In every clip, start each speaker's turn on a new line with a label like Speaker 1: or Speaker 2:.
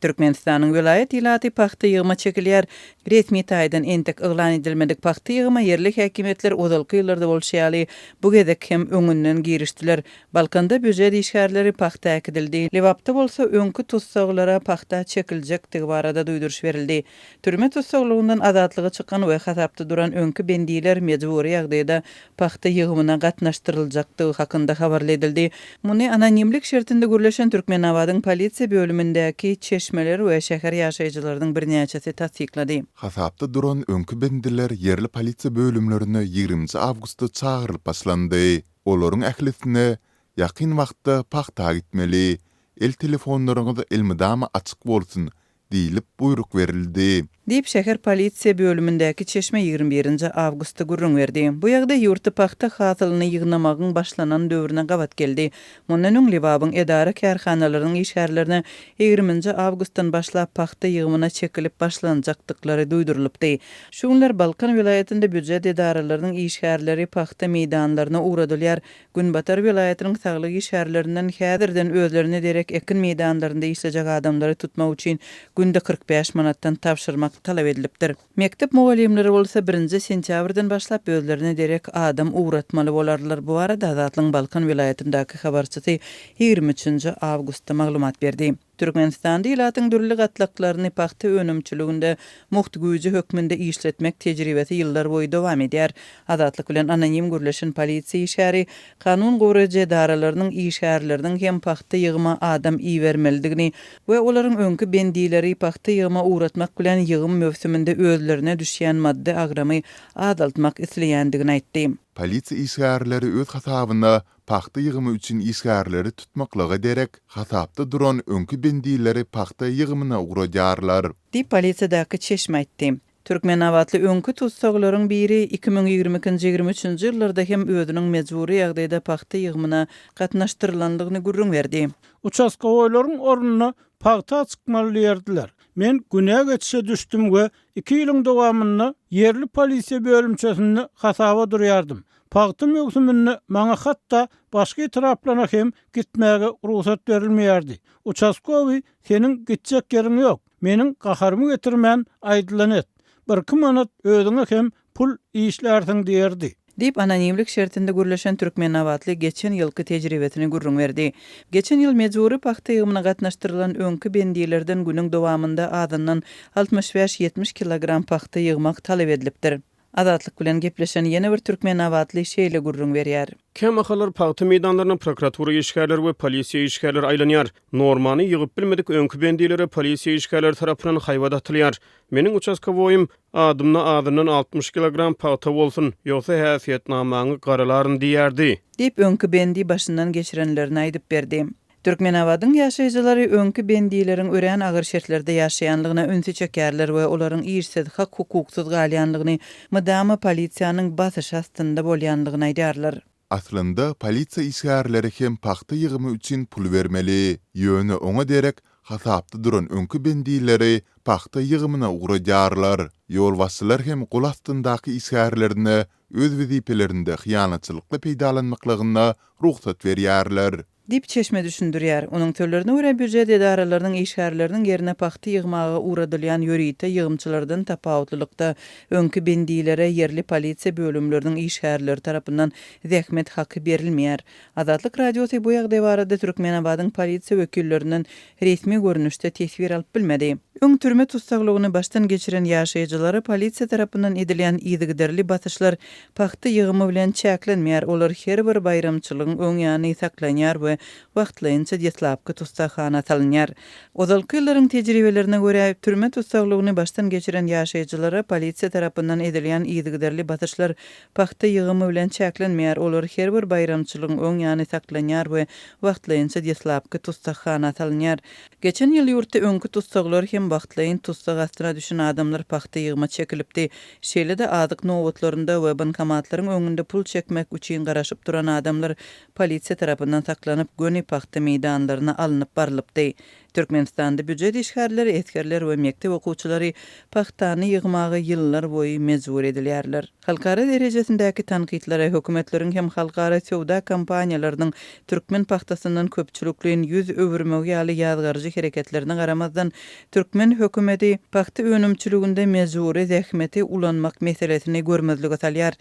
Speaker 1: Türkmenistanyň welaýat ilaty pagta ýygyma çekilýär. Resmi taýdan entek yglan edilmedik pagta ýygyma ýerli häkimiýetler ozalky ýyllarda bolşy ýaly, bu gezek hem öňünden girişdiler. Balkanda býujet işgärleri pagta äkidildi. Lebapda bolsa öňki tussaglara pagta çekiljekdigi barada duýduryş berildi. Türme tussaglygyndan azatlyga çykan we hasapda duran öňki bendiler mejbury ýagdaýda pagta ýygymyna gatnaşdyryljakdygy hakynda habarly edildi. Muny anonimlik şertinde gürleşen Türkmenabadyň polisiýa bölümindäki çeşmeler we şäher ýaşaýjylarynyň birnäçesi tassyklady.
Speaker 2: Hasapda duran öňki bendiler ýerli polisiýa bölümlerine ýigriminji awgustda çagyrylyp başlandy. Olaryň ählisine Ýakyn wagtda pagta gitmeli. El telefonlaryňyz elmydama açyk bolsun Diýlip, buýruk berildi.
Speaker 1: Diýip, şäher polisiýa bölümindäki çeşme 21 nji awgustda gürrüň berdi. Bu ýagdaý ýurtda pagta hasylyny ýygnamagyň başlanan döwrüne gabat geldi. Mundan öň Lebabyň edara-kärhanalarynyň işgärlerine 20 nji awgustdan başlap pagta ýygymyna çekilip başlanjakdyklary duýdurylypdy. Şu günler Balkan welaýatynda býujet edaralarynyň işgärleri pagta meýdanlaryna ugradylýar. Günbatar welaýatynyň saglyk işgärlerinden häzirden özlerine derek ekin meýdanlarynda işlejek adamlary tutmak üçin günde 45 manatdan tabşyrmak talap edilipdir. Mekdep mugallymlary bolsa birinji sentýabrdan başlap özlerine derek adam ugratmaly bolarlar. Bu barada Azatlygyň Balkan welaýatyndaky habarçysy 23 nji awgustda maglumat berdi. Türkmenistanda ilatyň dürli gatlaklaryny pagta önümçiliginde mugt güýji hökmünde işletmek tejribesi ýyllar boýy dowam edýär. Azatlyk bilen anonim gürleşen polisiýa işgäri kanun goraýjy edaralarynyň işgärleriniň hem pagta ýygyma adam ibermelidigini we olaryň öňki bendileri pagta ýygyma ugratmak bilen ýygym möwsüminde özlerine düşýän maddy agramy azaltmak isleýändigini aýtdy.
Speaker 2: Polisiýa işgärleri öz hasabyna Pagta ýygymy üçin işgärleri tutmaklyga derek, hasapda duran öňki bendileri pagta ýygymyna ugradýarlar.
Speaker 1: Diýip, polisiýadaky çeşme aýtdy. Türkmenabatly öňki tussaglaryň biri 2022-nji, 23-nji ýyllarda hem özüniň mejbury ýagdaýda pagta ýygymyna gatnaşdyrylandygyny gürrüň berdi.
Speaker 3: Uçastkowoýlaryň ornuna pagta çykmaly diýerdiler. Men günä geçişe düşdüm we iki ýylyň dowamynda ýerli polisiýa bölümçesinde hasaba durýardym. Pagta möwsüminde maňa hatda başga etraplaryna hem gitmäge rugsat berilmeýärdi. Uçastkowyý, seniň gitjek ýeriň ýok. Meniň gaharymy getirmän aýdylany et. Birki manat özüňe hem pul işlärsiň diýerdi.
Speaker 1: Diýip, anonimlik şertinde gürleşen türkmenabatly geçen ýylky tejribesini gürrüň berdi. Geçen ýyl mejbury pagta ýygymyna gatnaşdyrylan öňki bendilerden günüň dowamynda azyndan 65-70 kilogram pagta ýygmak talap edilipdir. Azatlyk bilen gepleşen ýene bir türkmenabatly şeýle gürrüň berýär.
Speaker 4: Kämahallar pagta meýdanlaryna prokuratura işgärleri we polisiýa işgärleri aýlanýar. Normany ýygyp bilmedik öňki bendilere polisiýa işgärleri tarapyndan haýbat atylýar. Meniň uçastkowoýym, Adymda azyndan 60 kilogram pagta bolsun, ýogsa häsiýetnamaňy garalaryn diýýärdi.
Speaker 1: Diýip, öňki bendi başyndan geçirenlerini aýdyp berdi. Türkmenabadyň ýaşaýjylary öňki bendileriň örän agyr şertlerde ýaşaýanlygyna ünsi çekýärler we olaryň işsiz, hak-hukuksyz galýanlygyny, mydama polisiýanyň basyşy astynda bolýanlygyny aýdýarlar.
Speaker 2: Aslynda, polisiýa işgärleri hem pagta ýygymy üçin pul bermeli. Ýöne oňa derek hasapda duran öňki bendileri pagta ýygymyna ugradýarlar. Ýolbaşçylar hem gol astyndaky işgärlerine öz wezipelerinde hyýanatçylykly peýdalanmaklygyna rugsat berýärler.
Speaker 1: Diýip, çeşme düşündirýär. Onuň sözlerine görä, býujet edaralarynyň işgärleriniň ýerine pagta ýygmaga ugradylýan ýörite ýygymçylardan tapawutlylykda, öňki bendilere ýerli polisiýa bölümleriniň işgärleri tarapyndan zähmet haky berilmeýär. Azatlyk Radiosy bu ýagdaý barada Türkmenabadyň polisiýa wekillerinden resmi görnüşde teswir alyp bilmedi. Öň türme tussaglygyny başdan geçiren ýaşaýjylara polisiýa tarapyndan edilýän yzygiderli basyşlar pagta ýygymy bilen çäklenmeýär, olar her bir baýramçylygyň öň ýany saklanýar we wagtlaýynça deslapky tussaghana salynýar. Ozalky ýyllaryň tejribelerine görä, türme tussaglygyny başdan geçiren ýaşaýjylara polisiýa tarapyndan edilýän yzygiderli basyşlar pagta ýygymy bilen çäklenmeýär, olar her bir baýramçylygyň öň ýany saklanýar we wagtlaýynça deslapky tussaghana salynýar. Geçen ýyl ýurtda öňki tussaglar hem wagtlaýyn tussag astyna düşen adamlar pagta ýygyma çekilipdi. Şeýle-de azyk nobatlarynda we bankomatlaryň öňünde pul çekmek üçin garaşyp duran adamlar polisiýa tarapyndan saklanyp, göni pagta meýdanlaryna alnyp barlypdy. Türkmenistanda býujet işgärleri, esgerler we mekdep okuwçylary pagtany ýygmaga ýyllar boýy mejbur edilýärler. Halkara derejesindäki tankytlara, hökümetleriň hem halkara söwda kompaniýalarynyň türkmen pagtasyndan köpçülikleýin 100 öwürmegi ýaly ýazgaryjy hereketlerine garamazdan, türkmen hökümeti pagta önümçiliginde mejbury zähmeti ulanmak meselesini görmezlige salýar.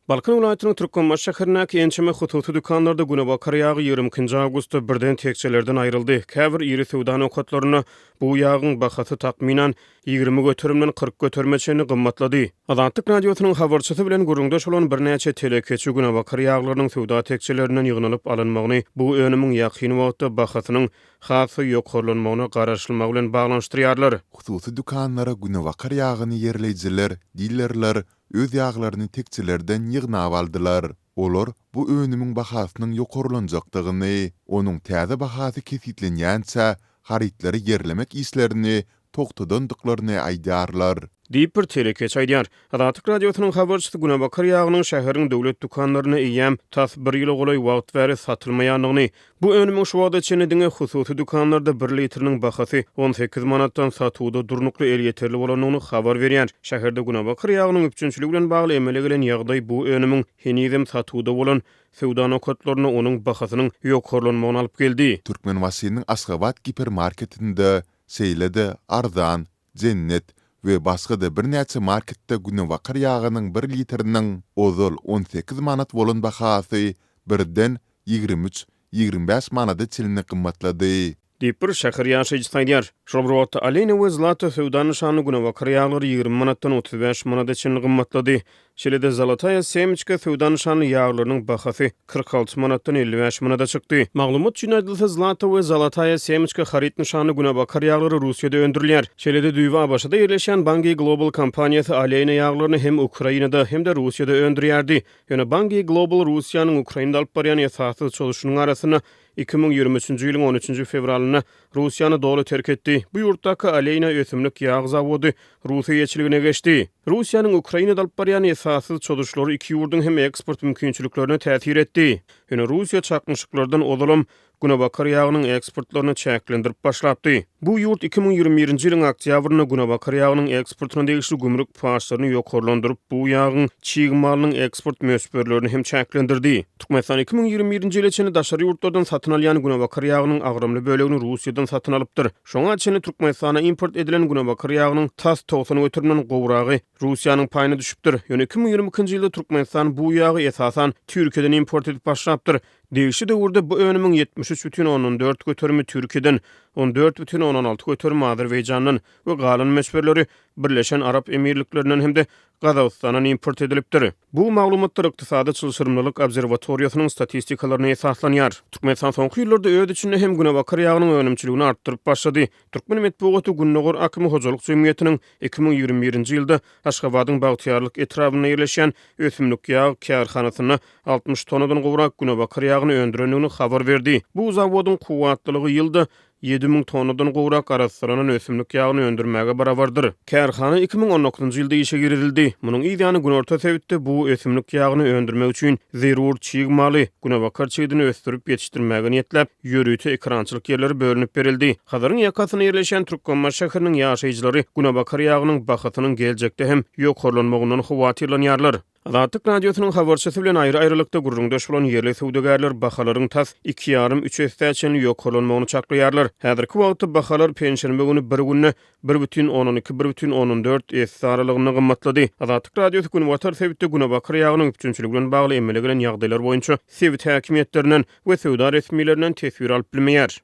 Speaker 4: Balkan welaýatynyň Türkmenbaşy şäherindäki ençeme hususy dükanlarda günebakar ýagy 22 nji awgustda birden tekjelerden aýryldy. Käbir iri söwda nokatlarynda bu ýagyň bahasy takmynan 20 göterimden 40 göterime çenli gymmatlady. Azatlyk Radiosynyň habarçysy bilen gürrüňdeş bolan birnäçe telekeçi günebakar ýaglarynyň söwda tekjelerinden ýygnalyp alynmagyny bu önümiň ýakyn wagtda bahasynyň has-da ýokarlanmagyna garaşylmagy bilen baglanyşdyrýarlar.
Speaker 2: Hususy dükanlara günebakar ýagyny ýerleýjiler, dilerler öz ýaglaryny tekjelerden ýygnap aldylar. Olar bu önümiň bahasynyň ýokarlanjakdygyny, onuň täze bahasy kesgitlenýänçä harytlary ýerlemek işlerini togtadandyklaryny aýdýarlar.
Speaker 4: Diýip, bir telekeçi aýdýar. Azatlyk Radiosynyň habarçysy günebakar ýagynyň şäheriň döwlet dükanlarynda eýýäm tas bir ýyla golaý wagt bäri satylmaýandygyny, bu önümiň şu wagta çenli diňe hususy dükanlarda bir litriniň bahasy 18 manatdan satuwda durnukly elýeterli bolandygyny habar berýär. Şäherde günebakar ýagynyň üpjünçiligi bilen bagly emele gelen ýagdaý bu önümiň henizem satuwda bolan söwda nokatlarynda onuň bahasynyň ýokarlanmagyna alyp geldi.
Speaker 2: Türkmenbaşynyň Aşgabat gipermarketinde, şeýle-de Arzan, Jennet we başga-da birnäçe marketde günebakar ýagynyň bir litriniň ozal 18 manat bolan bahasy birden 23, 25 manada çenli gymmatlady.
Speaker 4: Diýip, bir şäher ýaşaýjysy aýdýar. Şol bir wagtda, Alena we Zlata söwda nyşanly günebakar ýaglary 20 manatdan 35 manada çenli gymmatlady. Şeýle-de, Zolotaya Semçka söwda nyşanly ýaglarynyň bahasy 46 manatdan 55 manada çykdy. Maglumat üçin aýdylsa, Zlata we Zolotaya Semçka haryt nyşanly günebakar ýaglary Russiýada öndürilýär. Şeýle-de, düýbi ABŞ-da ýerleşýän Bunge Global kompaniýasy Alena ýaglaryny hem Ukrainada, hem-de Russiýada öndürýärdi. Ýöne Bunge Global Russiýanyň Ukrainada alyp barýan esassyz çozuşynyň arasynda 2023-nji ýylyň on üçünji fewralynda Russiýany doly terk etdi. Bu ýurtdaky Aleýna ösümlik ýag zawody rus eýeçiligine geçdi. Russiýanyň Ukrainada alyp barýan esassyz çozuşlary iki ýurduň hem eksport mümkinçiliklerine täsir etdi. Ýöne Russiýa çaknyşyklardan ozalam günebakar ýagynyň eksportlaryny çäklendirip başlapdy. Bu ýurt 2021-nji ýylyň oktýabrynda günebakar ýagynyň eksportyna degişli gümrük paçlaryny ýokarlandyryp, bu ýagyň çig malynyň eksport möçberlerini hem çäklendirdi. Türkmenistan 2021-nji ýyla çenli daşary ýurtlardan satyn alýan günebakar ýagynyň agramly bölegini Russiýadan satyn alypdyr. Şoňa çenli Türkmenistana import edilen günebakar ýagynyň tas 90 göterimden gowragy Russiýanyň paýyna düşüpdir. Ýöne 2022-nji ýylda Türkmenistan bu ýagy esasan Türkiýeden import edip başlapdyr. Degişli döwürde bu önümiň 73,4 göterimi Türkiýeden, 14,6 göterimi Azerbaýjandan we galan möçberleri Birleşen Arap Emirliklerinden hem-de Gazagystandan import edilipdir. Bu maglumatlar Ykdysady çylşyrymlylyk obserwatoriýasynyň statistikalaryna esaslanýar. Türkmenistan soňky ýyllarda öz içinde hem günebakar ýagynyň önümçiligini artdyryp başlady. Türkmen metbugaty Gündogar akymy hojalyk jemgyýetiniň 2021-nji ýylda Aşgabadyň Bagtyýarlyk etrabynda ýerleşýän ösümlik ýag kärhanasynda 60 tonnadan gowrak günebakar ýagyny öndürendigini habar berdi. Bu zawodyň kuwwatlylygy ýylda 7000 tonnadan gowrak arassalanan ösümlik ýagyny öndürmäge barabardyr. Kärhana 2019-njy ýylda işe girizildi. Munuň yz ýany günorta sebitde bu ösümlik ýagyny öndürmek üçin zerur çig maly, günebakar çigidini ösdürip ýetişdirmäge niýetläp, ýörite ekerançylyk ýerleri bölünip berildi. Hazaryň ýakasynda ýerleşýän Türkmenbaşy şäheriniň ýaşaýjylary günebakar ýagynyň bahasynyň geljekde hem ýokarlanmagyndan howatyrlanýarlar. Azatlyk Radiosynyň habarçysy bilen aýry-aýrylykda gürrüňdeş bolan ýerli söwdagärler bahalaryň tas iki ýarym-üç essä çenli ýokarlanmagyny çaklaýarlar. Häzirki wagtda bahalar penşenbe güni bir günde bir bütin ondan iki, bir bütin ondan dört esse aralygynda gymmatlady. Azatlyk Radiosy günbatar sebitde günebakar ýagynyň üpjünçiligi bilen bagly emele gelen ýagdaýlar boýunça sebit häkimiýetlerinden we söwda resmilerinden teswir alyp bilmeýär.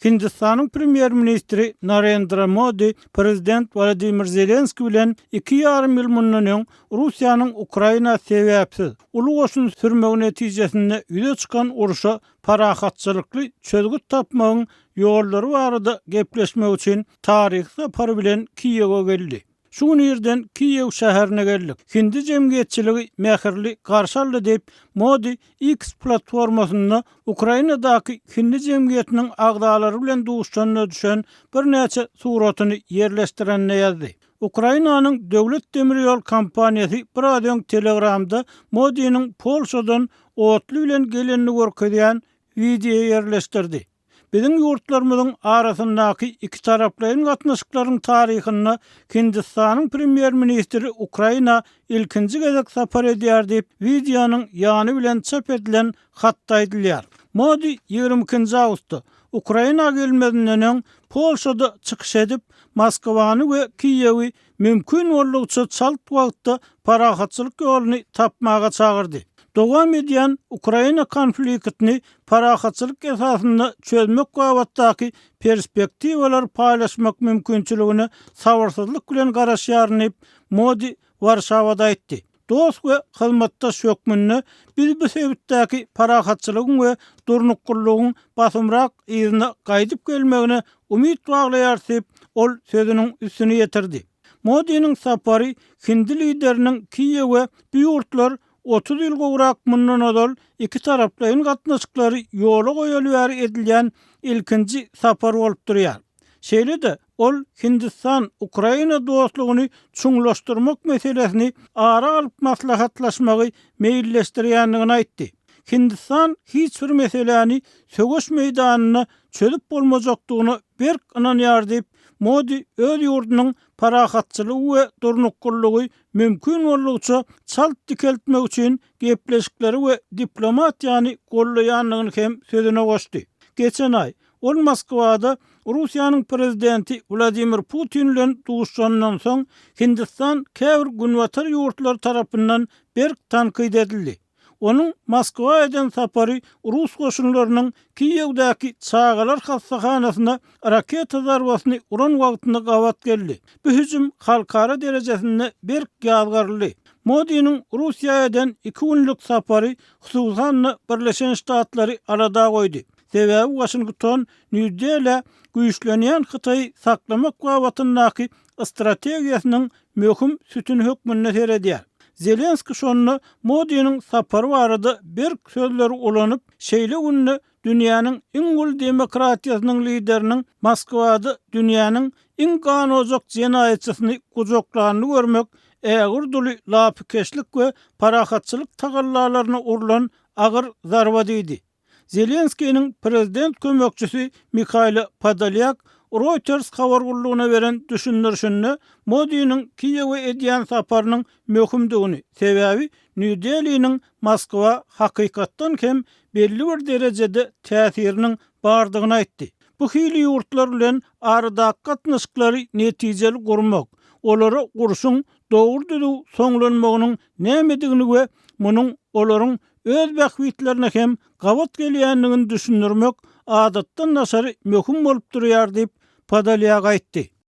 Speaker 3: Hindistanyň premýer-ministri Narendra Modi prezident Wladimir Zelenskiý bilen iki ýarym ýyl mundan öň Russiýanyň Ukraina sebäpsiz uly goşun sürmegi netijesinde ýüze çykan urşa parahatçylykly çözgüt tapmagyň ýollary barada gepleşmek üçin taryhy sapary bilen Kiýewe geldi. Şu gün irden Kiýew şäherine geldik. Hindi jemgyýetçiligi mähirli garşy aldy diýip, Modi X platformasynda Ukrainadaky hindi jemgyýetiniň agzalary bilen duşuşanda düşen birnäçe suratyny ýerleşdirende ýazdy. Ukrainanyň döwlet demir ýol kompaniýasy biraz öň Telegramda Modiniň Polşadan otly bilen gelenini görkezýän wideo ýerleşdirdi. Biziň ýurtlarymyzyň arasyndaky ikitaraplaýyn gatnaşyklaryň taryhynda Hindistanyň premýer-ministri Ukraina ilkinji gezek sapar edýär diýip, wideonyň ýany bilen çap edilen hatda aýdylýar. Modi 22-nji awgustda, Ukraina gelmezinden öň, Polşada çykyş edip, Moskwany we Kiýewi mümkin boldugyça çalt wagtda parahatçylyk ýoluny tapmaga çagyrdy. Dowam edýän Ukraina konfliktini parahatçylyk esasynda çözmek babatdaky perspektiwalary paýlaşmak mümkinçiligine sabyrsyzlyk bilen garaşýaryn diýip, Modi Warşawada aýtdy. Dost we hyzmatdaş hökmünde biz bu sebitdäki parahatçylygyň we durnuklylygyň basymrak yzyna gaýdyp gelmegine umyt baglaýarys diýip, ol sözüniň üstüni ýetirdi. Modiniň sapary hindi lideriniň Kiýewe bu ýurtlar 30 ýyl gowrak mundan ozal ikitaraplaýyn gatnaşyklary ýola goýaly bäri edilýän ilkinji sapary bolup durýar. Şeýle-de, ol Hindistan-Ukraina dostlugyny çuňlaşdyrmak meselesini ara alyp maslahatlaşmagy meýilleşdirýändigini aýtdy. Hindistan hiç bir meseläni söweş meýdanynda çözüp bolmajakdygyna berk ynanýar diýip, Modi öz ýurdunyň parahatçylygy we durnuklylygy mümkin boldugyça çalt dikeltmek üçin gepleşikleri we diplomatiýany goldaýandygyny hem sözüne goşdy. Geçen aý, Ol Moskwada Russiýanyň prezidenti Wladimir Putin bilen duşuşandan soň, Hindistan käbir günbatar ýurtlary tarapyndan berk tankyt edildi. Onuň Moskwa eden sapary rus goşunlarynyň Kiýewdäki çagalar hassahanasyna raketa zarbasyny uran wagtyna gabat geldi. Bu hüjüm halkara derejesinde berk ýazgaryldy. Modiniň Russiýa eden iki günlük sapary hususan-da Birleşen Ştatlary alada goýdy. Sebäbi Waşington Nýu-Delä güýçlenýän Hytaýy saklamak babatyndaky strategiýasynyň möhüm sütüni hökmünde seredýär. Zelenskiý şonda Modiniň sapary barada berk sözleri ulanyp, şeýle günde dünýäniň iň uly demokratiýasynyň lideriniň Moskwada dünýäniň iň ganojak jenaýatçysyny gujaklanyny görmek ägirt uly lapykeçlik we parahatçylyk tagallalaryna urlan agyr zarba diýdi. Zelenskiniň prezident kömekçisi Mihailo Podolýak Reuters habar gullugyna beren düşündirişinde Modiniň Kiýewe edýän saparynyň möhümdigini, sebäbi Nýu-Deliniň Moskwa hakykatdan hem belli bir derejede täsiriniň bardygyny aýtdy. Bu hili ýurtlar bilen aradaky gatnaşyklary netijeli gurmak, olara urşuň dogry-düzüw soňlanmagynyň nämedigini we munuň olaryň öz bähbitlerine hem gabat gelýändigini düşündirmek adatdan daşary möhüm bolup durýar diýip, Podolýak aýtdy.